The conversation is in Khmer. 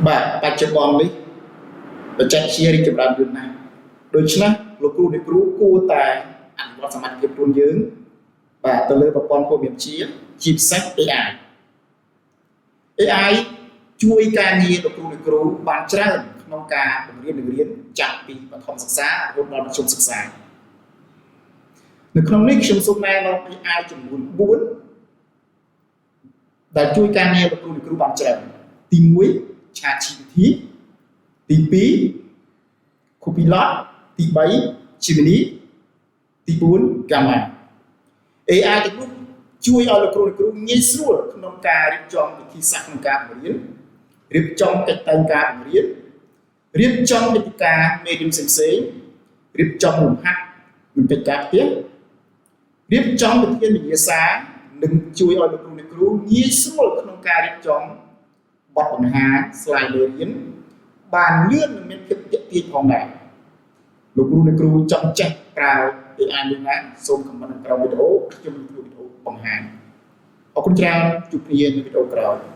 បាទបច្ចុប្បន្ននេះបច្ចេកវិទ្យារីកចម្រើនលឿនណាស់ដូច្នេះលោកគ្រូអ្នកគ្រូគួរតែអនុវត្តសមត្ថភាពខ្លួនយើងបាទទៅលើប្រព័ន្ធព័ត៌មានវិទ្យាជាពិសេស AI។ AI ជួយការងារលោកគ្រូអ្នកគ្រូបានច្រើនក្នុងការបង្រៀននិងរៀនចាប់ពីបឋមសិក្សារហូតដល់មធ្យមសិក្សានៅក្នុងនេះខ្ញុំសូមណែនាំ AI ចំនួន4ដែលជួយការងារលោកគ្រូអ្នកគ្រូបានច្រើនទី1 ChatGPT ទី2 Copilot ទី3 Gemini ទី4 Gamma។ AI ទាំងនោះជួយឲ្យលោកគ្រូអ្នកគ្រូងាយស្រួលក្នុងការរៀបចំវិធីសាស្ត្រក្នុងការបង្រៀនរៀបចំកិច្ចតែងការបង្រៀនរៀបចំវិធីការមេរៀនផ្សេងៗរៀបចំលំហាត់និងកិច្ចការផ្ទះរៀបចំវិធានវិញ្ញាសានិងជួយឲ្យលោកគ្រូអ្នកគ្រូងាយស្រួលក្នុងការរៀបចំបទបង្ហាញ slide មេរៀនបានលឿននិងមានភាពទាក់ទាញផងដែរលោកគ្រូអ្នកគ្រូចង់ចេះប្រើ AI មួយណាសូម comment នៅក្រោមវីដេអូខ្ញុំនឹងធ្វើវីដេអូបង្ហាញអរគុណច្រើនជួបគ្នានៅវីដេអូក្រោយ។